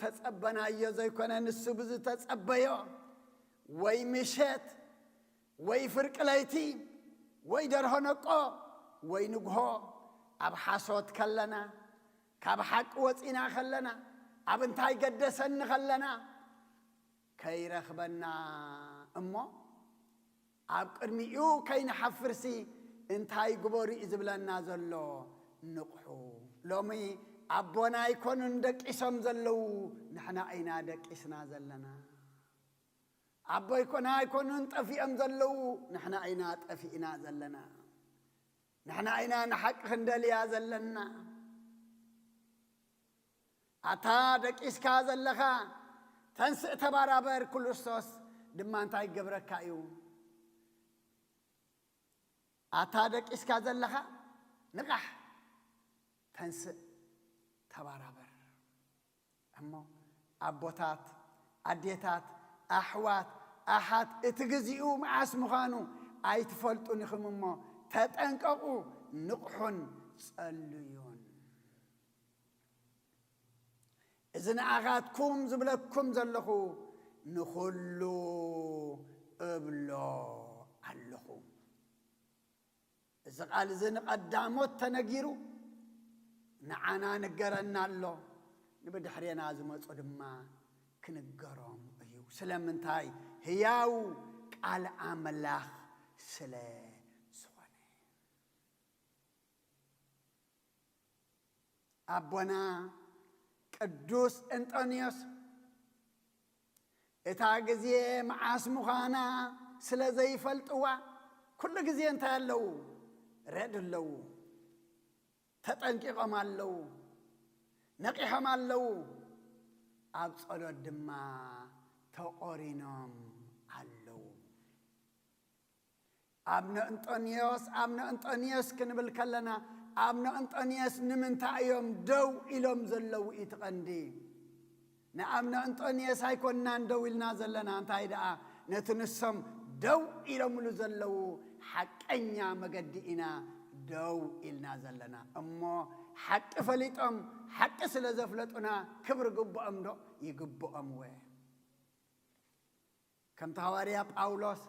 ዝተጸበናዮ ዘይኮነ፣ ንሱ ብዝተጸበዮ፣ ወይ ምሸት፣ ወይ ፍርቂ ለይቲ፣ ወይ ደርሆ ነቆ፣ ወይ ንግሆ፣ ኣብ ሓሶት ከለና፣ ካብ ሓቂ ወጺና ከለና፣ ኣብ እንታይ ገደሰኒ ከለና፣ ከይረኽበና እሞ፣ ኣብ ቅድሚኡ ከይንሓፍርሲ እንታይ ግበሩ እዩ ዝብለና ዘሎ? ንቕሑ። ሎሚ ኣቦና ኣይኮኑን ደቂሶም ዘለዉ፣ ንሕና ኢና ደቂስና ዘለና። ኣቦ ኣይኮና ኣይኮኑን ጠፊኦም ዘለዉ፣ ንሕና ኢና ጠፊእና ዘለና። ንሕና ኢና ንሓቂ ክንደልያ ዘለና። ኣታ ደቂስካ ዘለኻ፣ ተንስእ፣ ተባራበር፣ ክርስቶስ ድማ እንታይ ይገብረካ እዩ? ኣታ ደቂስካ ዘለኻ፣ ንቓሕ፣ ተንስእ፣ ተባራበር። እሞ ኣቦታት፣ ኣዴታት፣ ኣሕዋት፣ ኣሓት፣ እቲ ግዜኡ መዓስ ምዃኑ ኣይትፈልጡን ኢኹም እሞ፣ ተጠንቀቑ፣ ንቕሑን ጸልዩን። እዚ ንኣኻትኩም ዝብለኩም ዘለኹ ንኹሉ እብሎ ኣለኹ። እዚ ቃል እዚ ንቐዳሞት ተነጊሩ፣ ንዓና ንገረና ኣሎ። ንብድሕሬና ዝመጹ ድማ ክንገሮም እዩ። ስለምንታይ? ህያው ቃል ኣምላኽ ስለ ዝኾነ። ኣቦና ቅዱስ እንጦንዮስ እታ ግዜ መዓስ ምዃና ስለ ዘይፈልጥዋ፣ ኩሉ ግዜ እንታይ ኣለዉ? ሬድ ኣለዉ። ተጠንቂቖም ኣለዉ። ነቒሖም ኣለዉ። ኣብ ጸሎት ድማ ተቖሪኖም ኣለዉ። ኣብነ እንጦንዮስ፣ ኣብነ እንጦንዮስ ክንብል ከለና፣ ኣብነ እንጦንዮስ ንምንታይ እዮም ደው ኢሎም ዘለዉ? እቲ ቀንዲ ንኣብነ እንጦንዮስ ኣይኮንናን ደው ኢልና ዘለና። እንታይ ደኣ፣ ነቲ ንሶም ደው ኢሎምሉ ዘለዉ ሓቀኛ መገዲ ኢና ደው ኢልና ዘለና። እሞ ሓቂ ፈሊጦም፣ ሓቂ ስለ ዘፍለጡና ክብሪ ግብኦም ዶ? ይግብኦም ወ ከምቲ ሃዋርያ ጳውሎስ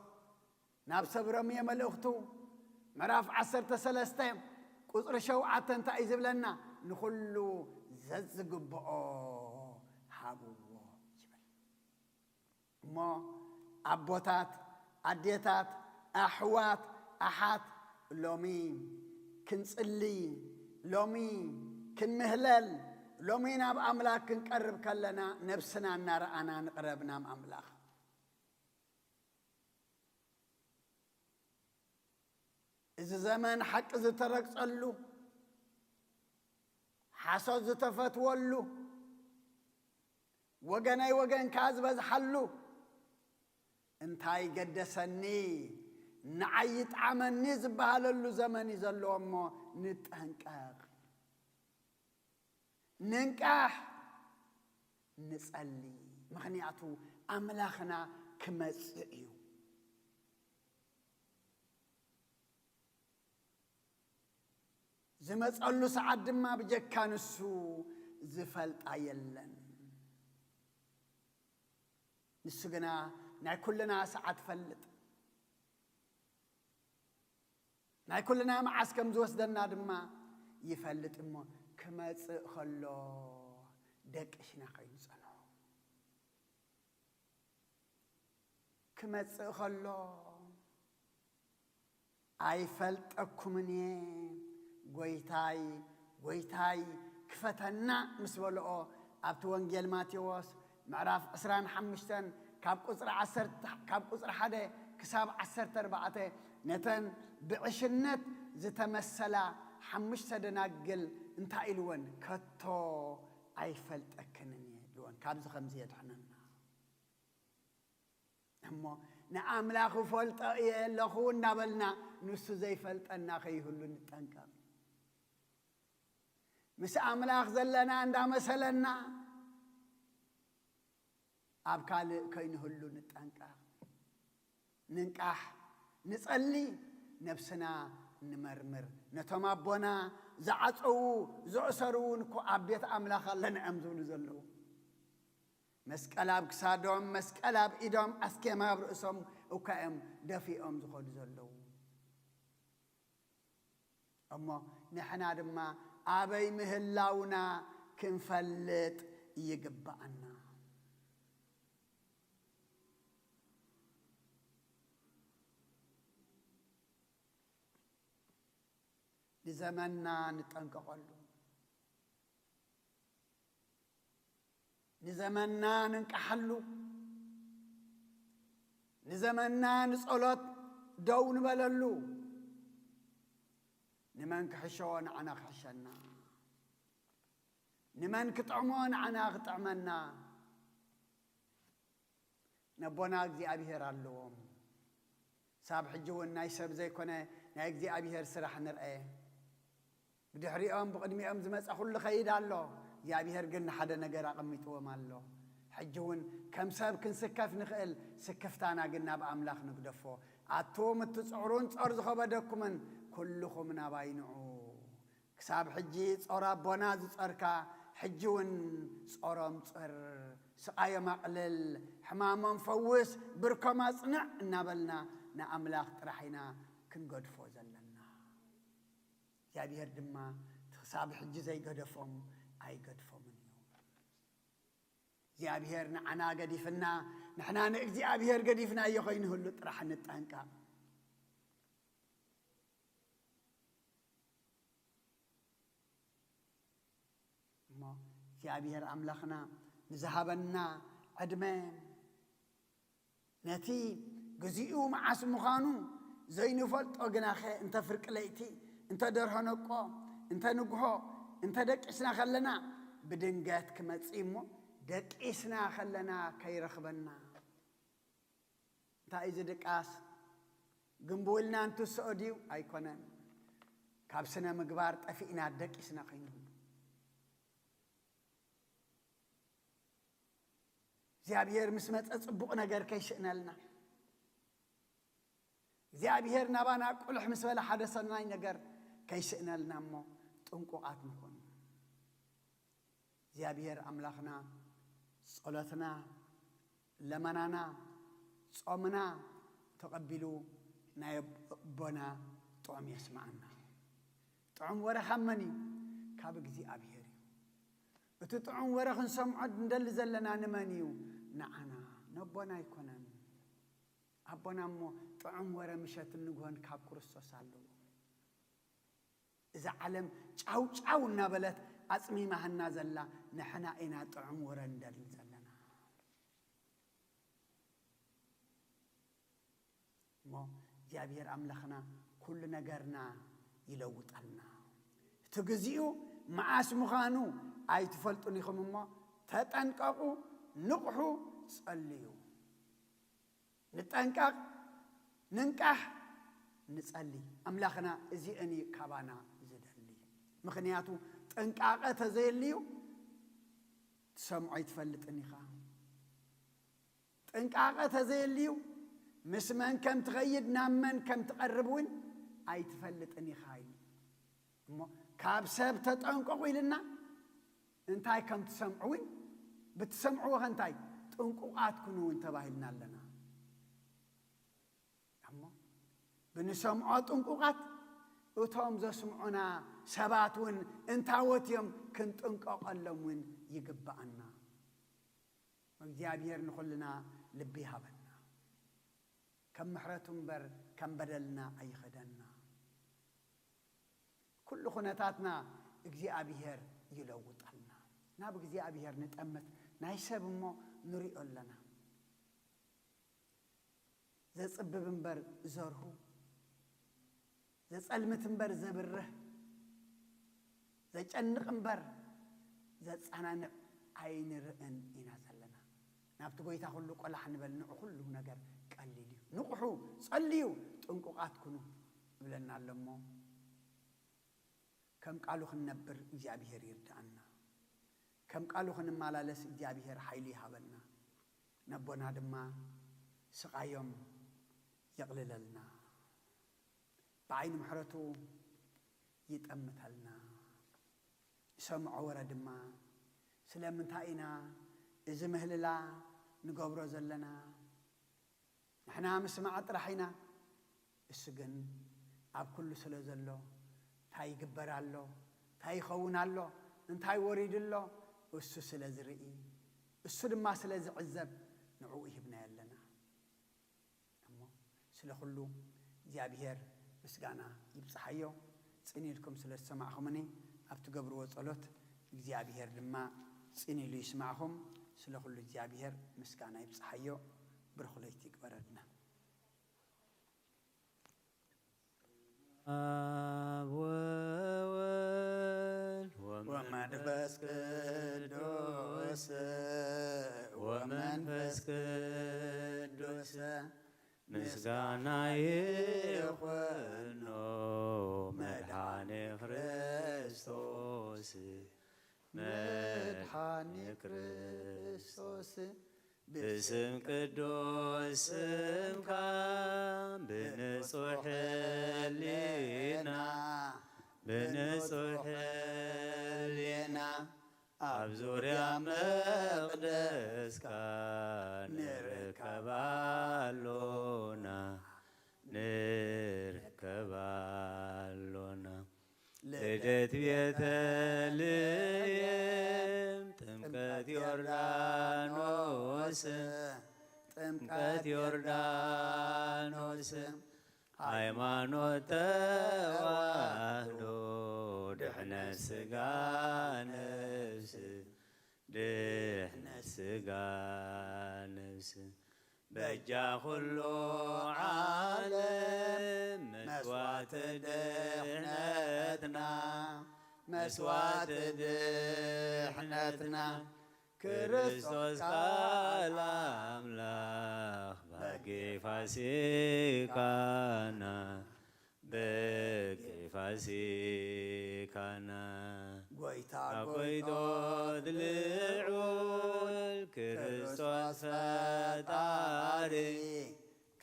ናብ ሰብ ሮሜ መልእኽቱ ምዕራፍ ዓሰርተ ሰለስተ ቁጽሪ ሸውዓተ እንታይ እዩ ዝብለና? ንኹሉ ዘዝግብኦ ሃብዎ ይብል። እሞ ኣቦታት፣ ኣዴታት፣ ኣሕዋት፣ ኣሓት፣ ሎሚ ክንጽሊ፣ ሎሚ ክንምህለል፣ ሎሚ ናብ ኣምላኽ ክንቀርብ ከለና ነብስና እናረኣና ንቕረብ ናብ ኣምላኽ። እዚ ዘመን ሓቂ ዝተረግጸሉ፣ ሓሶት ዝተፈትወሉ፣ ወገነይ ወገንካ ዝበዝሓሉ፣ እንታይ ገደሰኒ ንዓይ ይጥዓመኒ ዝበሃለሉ ዘመን እዩ ዘለዎ እሞ ንጠንቀቕ። ንንቃሕ፣ ንጸሊ፣ ምኽንያቱ ኣምላኽና ክመጽእ እዩ። ዝመጸሉ ሰዓት ድማ ብጀካ ንሱ ዝፈልጣ የለን። ንሱ ግና ናይ ኩልና ሰዓት ፈልጥ። ናይ ኩልና መዓስ ከም ዝወስደና ድማ ይፈልጥ እሞ፣ ክመጽእ ከሎ ደቅሽና ከይንጸንሖ። ክመጽእ ከሎ፣ "ኣይፈልጠኩምን እየ፣ ጎይታይ፣ ጎይታይ፣ ክፈተና" ምስ በልኦ፣ ኣብቲ ወንጌል ማቴዎስ ምዕራፍ ዕስራን ሓሙሽተን ካብ ቁጽሪ ዓሰርተ፣ ካብ ቁጽሪ ሓደ ክሳብ ዓሰርተ ኣርባዕተ፣ ነተን ብዕሽነት ዝተመሰላ ሓሙሽተ ደናግል እንታይ ኢልወን? "ከቶ ኣይፈልጠክንን እየ" ኢልወን። ካብዚ ከምዚ የድሕነና። እሞ ንኣምላኽ እፈልጦ እየ ኣለኹ እናበልና ንሱ ዘይፈልጠና ከይህሉ ንጠንቀቕ። ምስ ኣምላኽ ዘለና እንዳመሰለና ኣብ ካልእ ከይንህሉ ንጠንቀቕ። ንንቃሕ፣ ንጸሊ፣ ነብስና ንመርምር። ነቶም ኣቦና ዝዓጸዉ፣ ዝእሰሩ እውን እኮ ኣብ ቤት ኣምላኽ ኣለና እዮም ዝብሉ ዘለዉ። መስቀል ኣብ ክሳዶም፣ መስቀል ኣብ ኢዶም፣ ኣስኬማ ኣብ ርእሶም እኳ እዮም ደፊኦም ዝኸዱ ዘለዉ። እሞ ንሕና ድማ ኣበይ ምህላውና ክንፈልጥ ይግብኣና። ንዘመንና ንጠንቀቐሉ። ንዘመንና ንንቃሓሉ። ንዘመንና ንጸሎት ደው ንበለሉ። ንመን ክሕሾ ንዓና ክሕሸና። ንመን ክጥዕሞ ንዓና ክጥዕመና። ነቦና እግዚኣብሔር ኣለዎም። ሳብ ሕጂ እውን ናይ ሰብ ዘይኮነ ናይ እግዚኣብሔር ስራሕ ንርአ። ብድሕሪኦም ብቕድሚኦም ዝመጸ ኩሉ ኸይድ ኣሎ። እግዚኣብሔር ግን ንሓደ ነገር ኣቐሚጥዎም ኣሎ። ሕጂ እውን ከም ሰብ ክንስከፍ ንኽእል፣ ስክፍታና ግን ናብ ኣምላኽ ንግደፎ። ኣቱም እትጽዕሩን ጾር ዝኸበደኩምን ኩልኹም ናባይ ንዑ። ክሳብ ሕጂ ጾር ኣቦና ዝጸርካ፣ ሕጂ እውን ጾሮም ጽር፣ ስቓዮም ኣቕልል፣ ሕማሞም ፈውስ፣ ብርኮም ኣጽንዕ እናበልና ንኣምላኽ ጥራሕ ኢና ክንገድፎ ዘለና። እግዚኣብሔር ድማ ክሳብ ሕጂ ዘይገደፎም ኣይገድፎምን እዩ። እግዚኣብሔር ንዓና ገዲፍና፣ ንሕና ንእግዚኣብሔር ገዲፍናዮ ኸይንህሉ ጥራሕ ንጠንቀቕ። እሞ እግዚኣብሔር ኣምላኽና ንዝሃበና ዕድመ፣ ነቲ ግዚኡ መዓስ ምዃኑ ዘይንፈልጦ ግናኸ፣ እንተ ፍርቂ ለይቲ፣ እንተ ደርሆ ነቆ፣ እንተ ንግሆ፣ እንተ ደቂስና ከለና፣ ብድንገት ክመጽእ እሞ ደቂስና ከለና ከይረኽበና። እንታይ እዩ እዚ ድቃስ? ግንቡ ኢልና እንትስኦ ድዩ? ኣይኮነን። ካብ ስነ ምግባር ጠፊእና ደቂስና ከይንህሉ። እግዚኣብሔር ምስ መጸ ጽቡቕ ነገር ከይስእነልና፣ እግዚኣብሔር ናባና ቁልሕ ምስ በለ ሓደ ሰናይ ነገር ከይስእነልና እሞ ጥንቁቓት ንኹን። እግዚኣብሔር ኣምላኽና ጸሎትና፣ ለመናና፣ ጾምና ተቐቢሉ ናይ ኣቦና ጥዑም የስምዓና። ጥዑም ወረ ካብ መን እዩ? ካብ እግዚኣብሔር እዩ። እቲ ጥዑም ወረ ክንሰምዖ እንደሊ ዘለና ንመን እዩ? ንዓና፣ ነቦና ኣይኮነን። ኣቦና እሞ ጥዑም ወረ ምሸትን ንግሆን ካብ ክርስቶስ ኣለዎ። እዛ ዓለም ጫው ጫው እናበለት ኣጽሚማህና ዘላ፣ ንሕና ኢና ጥዑም ወረ እንደሊ ዘለና። እሞ እግዚኣብሔር ኣምላኽና ኩሉ ነገርና ይለውጠልና። እቲ ግዚኡ መዓስ ምዃኑ ኣይትፈልጡን ኢኹም እሞ፣ ተጠንቀቑ፣ ንቕሑ፣ ጸልዩ። ንጠንቀቕ፣ ንንቃሕ፣ ንጸሊ። ኣምላኽና እዚአን እዩ ካባና ዝደሊ። ምኽንያቱ ጥንቃቐ ተዘየልዩ ትሰምዖ ኣይትፈልጥን ኢኻ። ጥንቃቐ ተዘየልዩ ምስ መን ከም ትኸይድ፣ ናብ መን ከም ትቐርብ እውን ኣይትፈልጥን ኢኻ ኢሉ። እሞ ካብ ሰብ ተጠንቀቑ ኢልና፣ እንታይ ከም ትሰምዑ እውን ብትሰምዕዎ ኸ እንታይ ጥንቁቓት ኩኑ እውን ተባሂልና ኣለና። እሞ ብንሰምዖ ጥንቁቓት እቶም ዘስምዑና ሰባት እውን እንታዎት እዮም ክንጥንቀቐሎም እውን ይግብኣና። እግዚኣብሔር ንኹልና ልቢ ይሃበና። ከም ምሕረቱ እምበር ከም በደልና ኣይኽደና። ኩሉ ኩነታትና እግዚኣብሔር ይለውጠልና። ናብ እግዚኣብሔር ንጠምት። ናይ ሰብ እሞ ንሪኦ ኣለና። ዘጽብብ እምበር ዘርሁ፣ ዘጸልምት እምበር ዘብርህ፣ ዘጨንቕ እምበር ዘጸናንዕ ኣይንርእን ኢና ዘለና። ናብቲ ጐይታ ኩሉ ቆላሕ ንበል፣ ንዑ ኩሉ ነገር ቀሊል እዩ። ንቕሑ፣ ጸልዩ፣ ጥንቁቓት ኩኑ ይብለና ኣሎ እሞ፣ ከም ቃሉ ክንነብር እግዚኣብሔር ይርድኣና። ከም ቃሉ ክንመላለስ እግዚኣብሔር ሓይሊ ይሃበና። ነቦና ድማ ስቓዮም የቕልለልና። ብዓይኒ ምሕረቱ ይጠምተልና። ዝሰምዖ ወረ ድማ፣ ስለምንታይ ኢና እዚ ምህልላ ንገብሮ ዘለና ንሕና ምስማዕ ጥራሕ ኢና። እሱ ግን ኣብ ኩሉ ስለ ዘሎ፣ እንታይ ይግበር ኣሎ፣ እንታይ ይኸውን ኣሎ፣ እንታይ ወሪዱ ኣሎ፣ እሱ ስለ ዝርኢ፣ እሱ ድማ ስለ ዝዕዘብ፣ ንዕኡ ሂብናዮ ኣለና። እሞ ስለ ኩሉ እግዚኣብሔር ምስጋና ይብጽሓዮ። ጽን ኢልኩም ስለ ዝሰማዕኹምኒ፣ ኣብ ትገብርዎ ጸሎት እግዚኣብሔር ድማ ጽን ኢሉ ይስማዕኹም። ስለ ኩሉ እግዚኣብሔር ምስጋና ይብጽሓዮ። ብሩኽ ለይቲ ይግበረልና። ኣብ ወወልድ ወመንፈስ ቅዱስ ወመንፈስ ቅዱስ ምስጋና ይኹኖ መድኃኔ ክርስቶስ መድኃኔ ክርስቶስ ብስም ቅዱስ ስምካ ብንጹሕ ሕሊና ብንጹሕ ሕሊና ኣብ ዙርያ መቕደስካ ንርከብ ኣሎና ንርከብ ኣሎና። ልደት ቤተልሔም ጥምቀት ዮርዳኖስ ጥምቀት ዮርዳኖስ ሃይማኖት ተዋህዶ ድሕነት ስጋ ነፍስ ድሕነት ስጋ ነፍስ በጃ ኩሉ ዓለም መስዋዕቲ ድሕነትና መስዋዕቲ ድሕነትና ክርስቶስ ቃል ኣምላኽ በጌ ፋሲካና በጌ ፋሲካና ጎይታ ጎይቶት ልዑል ክርስቶስ ፈጣሪ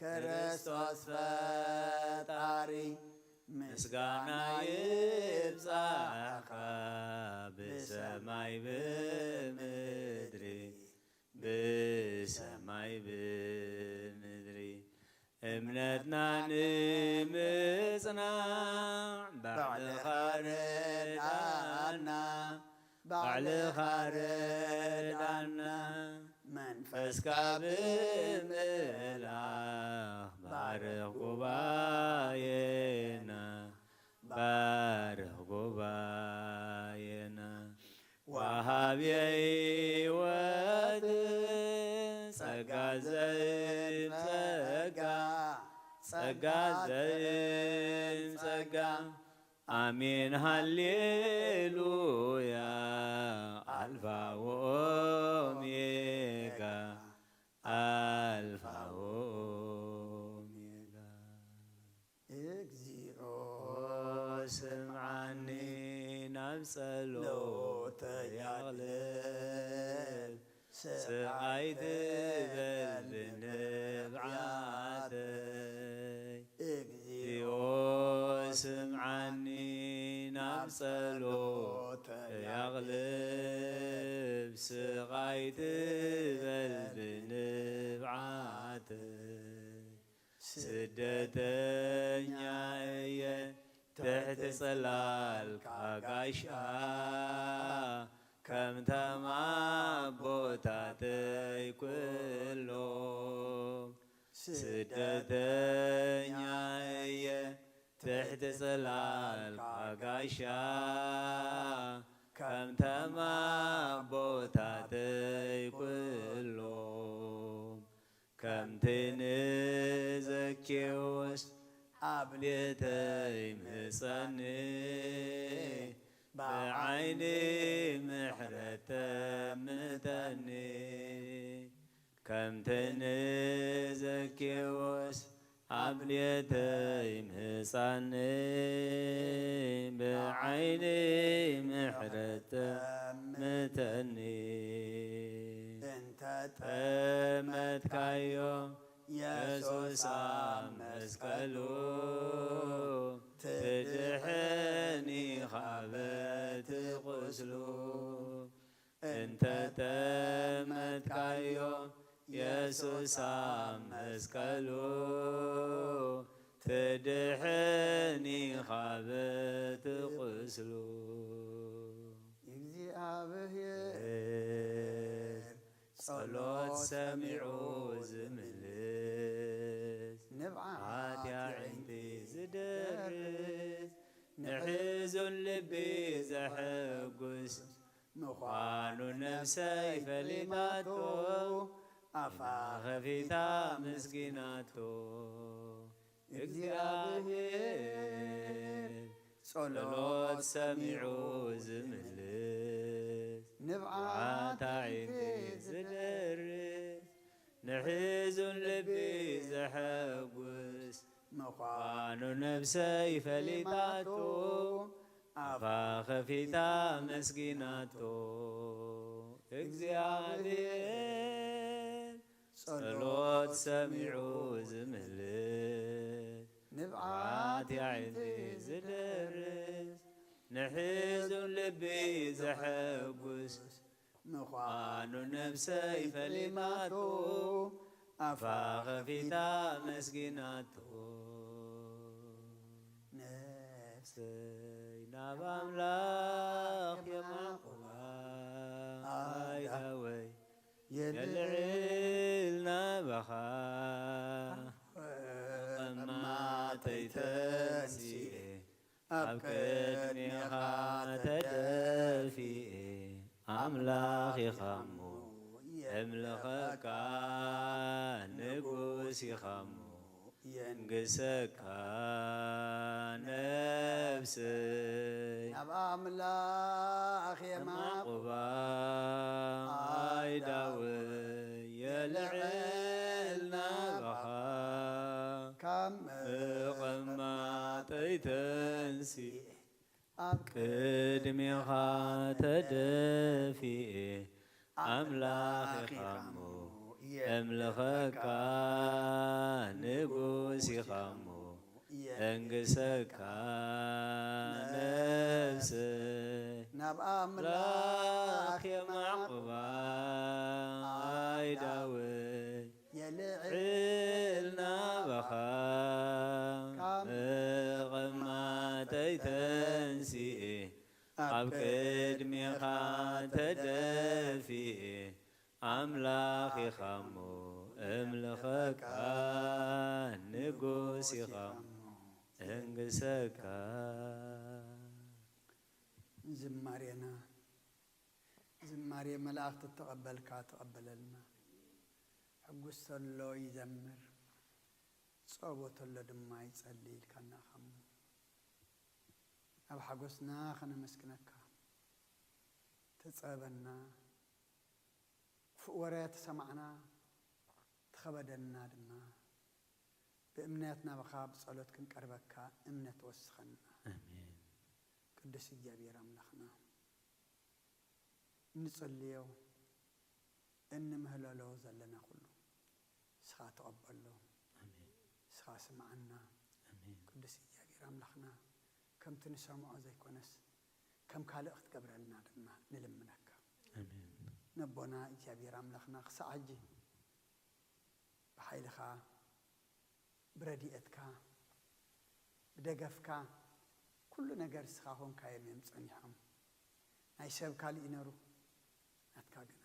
ክርስቶስ ፈጣሪ ምስጋና ይብጻሕካ ብሰማይ ብምድሪ ብሰማይ ብምድሪ እምነትና ንምጽናዕ ባዕልኻ ርዳና ባዕልኻ ርዳና መንፈስካ ብምልኣኽ ባርኽ ጉባኤና ባርኽ ጉባኤና ወሃብየ ሕይወት ጸጋ ዘይጸጋ ጸጋ ዘይጸጋ ኣሜን ሃሌሉያ ኣልፋ ወኦሜጋ ኣልፋ ወኦሜጋ። እግዚኦ ስምዓኒ ናብ ጸሎተይ ኣቕልብ፣ ስቓይ ትበል ብንብዓተይ። እግዚኦ ስምዓኒ ናብ ጸሎተይ ኣቕልብ፣ ስቓይ ትበል ብንብዓተይ። ስደተኛ እየ ትሕቲ ጽላልካ ጋሻ፣ ከምቶም ኣቦታተይ ኩሎም። ስደተኛ እየ ትሕቲ ጽላልካ ጋሻ፣ ከምቶም ኣቦታተይ ኩሎም። ከምቲ ንዘኬዎስ ኣብ ቤተይ ምጸኒ፣ ብዓይኒ ምሕረት ተምተኒ። ከምቲ ንዘኬዎስ ኣብ ቤተይ ምጻኒ፣ ብዓይኒ ምሕረት ተምተኒ። እንተ ጠመትካዮ የሱስ ኣብ መስቀሉ፣ ትድሕን ኢኻ በቲ ቁስሉ። እንተ ተጠመትካዮ የሱስ ኣብ መስቀሉ፣ ትድሕን ኢኻ በቲ ቁስሉ። እግዚኣብሔር ጸሎት ሰሚዑ ዝምልስ፣ ንብዓት ኣዕንቲ ዝደርስ፣ ንሕዙን ልቢ ዘሐጉስ ምዃኑ ነፍሰይ ፈሊጣቶ፣ ኣፋ ኸፊታ መስጊናቶ። እግዚኣብሔር ጸሎት ሰሚዑ ዝምልስ፣ ንብዓት ኣዕንቲ ዝደርስ፣ ንሕዙን ልቢ ዘሐጉስ ምዃኑ ነፍሰይ ፈሊጣቶ፣ ኣፋ ኸፊታ መስጊናቶ። እግዚኣብሔር ጸሎት ሰሚዑ ዝምልስ፣ ንብዓት ኣዕንቲ ዝደርስ፣ ንሕዙን ልቢ ዘሐጉስ ምዃኑ ነፍሰይ ፈሊጣቶ፣ ኣፋ ኸፊታ መስጊናቶ። ነፍሰይ ናብ ኣምላኽ የማቑባ፣ ኣእዳወይ የልዕል ናባኻ። ቀማጠይ ተንሲኤ ኣብ ቅድሜኻ ተደፊኤ፣ ኣምላኽ ኢኻ እሞ የምልኸካ፣ ንጉስ ኢኻ እሞ የንግሰካ። ነፍሰይ ናብ ኣምላኽ የማቑባ፣ ኣእዳወይ የልዕል ናባኻ። ካብ ምቕማጠይ ተንሲኤ ኣብ ቅድሜኻ ተደፊኤ፣ ኣምላኽ ኢኻ እሞ የምልኸካ፣ ንጉስ ኢኻ እሞ የንግሰካ። ነፍሰይ ናብ ኣምላኽ የማቑባ፣ ኣእዳወይ የልዕል ናባኻ። ካብ ምቕማጠይ ተንሲኤ ኣብ ቅድሜኻ ተደፊኤ፣ ኣምላኽ ኢኻ እሞ እምልኸካ፣ ንጉስ ኢኻ እሞ እንግሰካ። ዝማሬና ዝማሬ መላእኽቲ እተቐበልካ ተቐበለልና። ሕጉስ ተሎ ይዘምር፣ ጸቦ ተሎ ድማ ይጸሊ ኢልካና ኢኻ እሞ፣ ኣብ ሓጎስና ኸነመስግነካ። ተጸበና፣ ክፉእ ወረ ተሰማዕና፣ ተኸበደና ድማ። ብእምነት ናባኻ ብጸሎት ክንቀርበካ እምነት ወስኸና። ኣሜን። ቅዱስ እግዚኣብሔር ኣምላኽና፣ እንጽልዮ እንምህለሎ ዘለና ኩሉ ንስኻ ተቐበሎ። ኣሜን። ንስኻ ስምዓና። ኣሜን። ቅዱስ እግዚኣብሔር ኣምላኽና፣ ከምቲ ንሰምዖ ዘይኮነስ ከም ካልእ ክትገብረልና ድማ ንልምነካ። ኣሜን። ነቦና እግዚኣብሔር ኣምላኽና፣ ክሳዕ ሕጂ ብሓይልኻ፣ ብረድኤትካ፣ ብደገፍካ፣ ኩሉ ነገር ንስኻ ኮንካዮም እዮም ጸኒሖም። ናይ ሰብ ካልእ ይነሩ፣ ናትካ ግና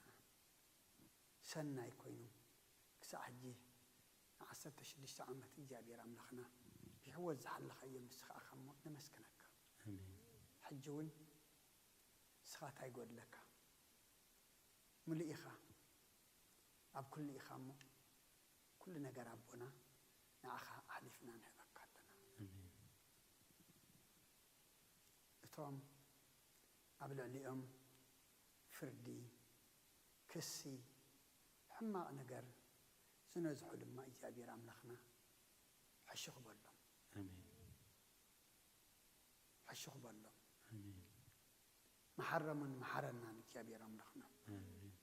ሰናይ ኮይኑ፣ ክሳዕ ሕጂ ንዓሰርተ ሽዱሽተ ዓመት እግዚኣብሔር ኣምላኽና ብሕይወት ዝሓለኻዮም ንስኻ ኢኻ እሞ ነመስግነካ። ኣሜን። ሕጂ እውን ንስኻ እንታይ ይጎድለካ? ምሉእ ኢኻ፣ ኣብ ኩሉ ኢኻ እሞ፣ ኩሉ ነገር ኣቦና፣ ንዓኻ ኣሕሊፍና ንህበካ ኣለና። ኣሜን። እቶም ኣብ ልዕሊኦም ፍርዲ፣ ክሲ፣ ሕማቕ ነገር ዝነዝሑ ድማ እግዚኣብሔር ኣምላኽና ሕሹኽ በሎም። ኣሜን። ሕሹኽ በሎም። ኣሜን። መሓረሙን መሓረናን እግዚኣብሔር ኣምላኽና። ኣሜን።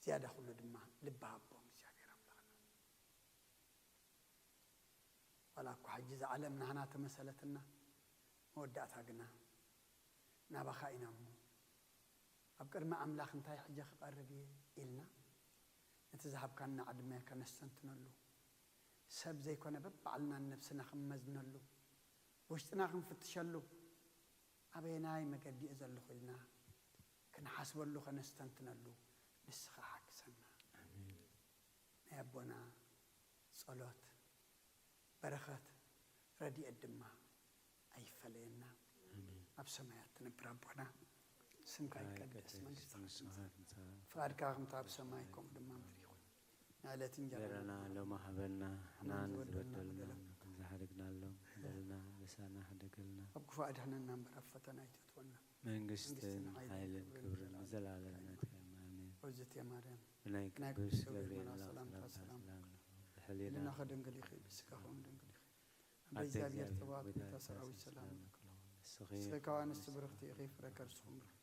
ዝያዳ ኩሉ ድማ ልቢ ሃቦም እግዚኣብሔር ኣምላኽና። ዋላ እኳ ሕጂ እዛ ዓለም ናህና ተመሰለትና፣ መወዳእታ ግና ናባኻ ኢና እሞ፣ ኣብ ቅድሚ ኣምላኽ እንታይ ሕጂ ክቐርብ እየ ኢልና ነቲ ዝሃብካና ዕድመ ከነስተንትነሉ፣ ሰብ ዘይኮነ በባዕልና ንነብስና ክንመዝነሉ፣ ውሽጥና ክንፍትሸሉ፣ ኣበየናይ መገዲ እየ ዘለኹ ኢልና ክንሓስበሉ ከነስተንትነሉ ንስኻ ሓግዘና። ኣሜን። ናይ ኣቦና ጸሎት፣ በረኸት፣ ረድኤት ድማ ኣይፈለየና። ኣሜን። ኣብ ሰማያት ትነብር ኣቦና፣ ስምካ ይቀደስ፣ መንግስትኻ ትምጻእ፣ ፍቓድካ ከምቲ ኣብ ሰማይ ከምኡ ድማ ምድሪ ይኹን። ንዕለት እንጀራና ሎሚ ሃበና፣ ንሕና ንዝበደሉና ንዝሓደግናሎም በደልና፣ በሳና ሓደገልና። ካብ ክፉእ ኣድሕነና እምበር ኣብ ፈተና ኣይተእትወና። መንግስትን ሓይልን ክብርን ንዘለኣለም ናትካ እዮም። ኣሜን። ርግዝቲ ማርያም፣ ብናይ ቅዱስ ገብርኤል መልኣክ ሰላምታ ሰላም፣ ብሕሊናኺ ድንግል ኢኺ፣ ብስጋኺ እውን ድንግል ኢኺ። ኣደ እግዚኣብሔር ጸባኦት፣ ጎይታ ሰራዊት ሰላም፣ ንስኺ ካብ ኣንስቲ ብርኽቲ ኢኺ፣ ፍረ ከርስኹም ብሩኽ።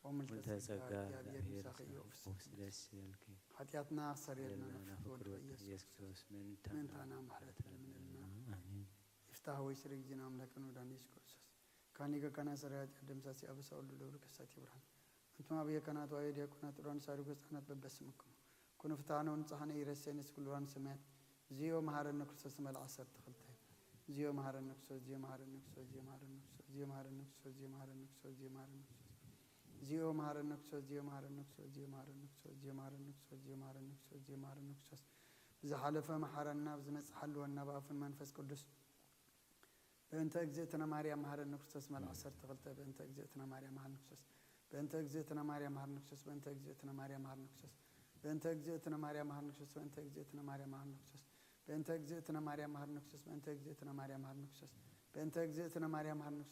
ወምልዕተ ጸጋ፣ እግዚኣብሔር ምሳኺ እዩ፣ ብሩኽቲ ደስ ይበልኪ። ሓጢኣትና ክሰርየልና ናብ ፍቅር ወድኺ ኢየሱስ ክርስቶስ ምእንታና ምሕረት ለምንልና። ኣሜን። ይፍታህ ወይ ስርይ ጊዜና ኣምላክን ወዳን ኢየሱስ ክርስቶስ ካኒ ገካና ሰራያት ደምሳሲ ኣበሳ ወልዶ ለውል ከሳት ይብርሃን። ኣንቱም ኣብ የካናት ዋየ ዲያቆናት ሮን ሳሪጎ ህፃናት በበስምኩም ኩኑ ፍትሃነ ወንጻሕነ ይረሴ ንስኩልዋን ሰማያት። ዚዮ መሃረነ ክርስቶስ መልዓ ዓሰርተ ክልተ። ዚዮ መሃረነ ክርስቶስ፣ ዚዮ መሃረነ ክርስቶስ፣ ዚዮ መሃረነ ክርስቶስ፣ ዚዮ መሃረነ ክርስቶስ፣ ዚዮ መሃረነ ክርስቶስ፣ ዚዮ መሃረነ ክርስቶስ፣ ዚዮ መሃረነ ክርስቶስ፣ ዚዮ መሃረነ ክርስቶስ፣ ዚዮ መሃረነ ክርስቶስ፣ ዚዮ መሃረነ ክርስቶስ፣ ዚዮ መሃረነ ክርስቶስ፣ ዚዮ መሃረነ ክርስቶስ። ብዝሓለፈ መሓረና፣ ብዝመጽእ ሓልወና፣ ብኣፍን መንፈስ ቅዱስ። በእንተ እግዝእትነ ማርያም መሐረነ ክርስቶስ። መል ዓሰርተ ክልተ በእንተ እግዝእትነ ማርያም መሐረነ ክርስቶስ። በእንተ እግዝእትነ ማርያም መሐረነ ክርስቶስ። በእንተ እግዝእትነ ማርያም መሐረነ ክርስቶስ። በእንተ እግዝእትነ ማርያም መሐረነ ክርስቶስ። በእንተ እግዝእትነ ማርያም መሐረነ ክርስቶስ። በእንተ እግዝእትነ ማርያም መሐረነ ክርስቶስ። በእንተ እግዝእትነ ማርያም መሐረነ ክርስቶስ።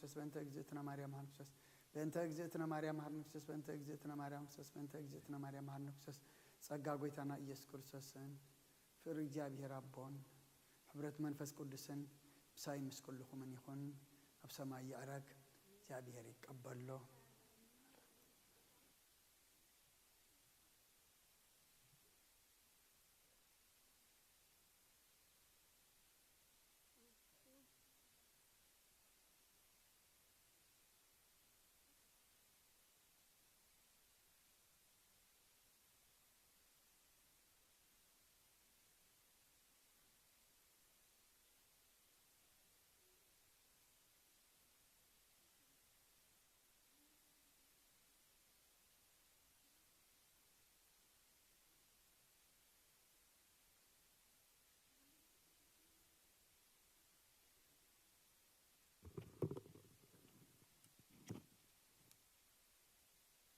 በእንተ እግዝእትነ ማርያም መሐረነ ክርስቶስ። በእንተ እግዝእትነ ማርያም መሐረነ ክርስቶስ። በእንተ እግዝእትነ ማርያም መሐረነ ክርስቶስ። በእንተ እግዝእትነ ማርያም ክርስቶስ። በእንተ እግዝእትነ ማርያም መሐረነ ክርስቶስ። ጸጋ ጎይታና ኢየሱስ ክርስቶስን ፍቅሪ እግዚኣብሔር ኣቦን ሕብረት መንፈስ ቅዱስን ምሳይ ምስ ኩልኹምን ይኹን። ኣብ ሰማይ ይዕረግ፣ እግዚኣብሔር ይቀበሎ።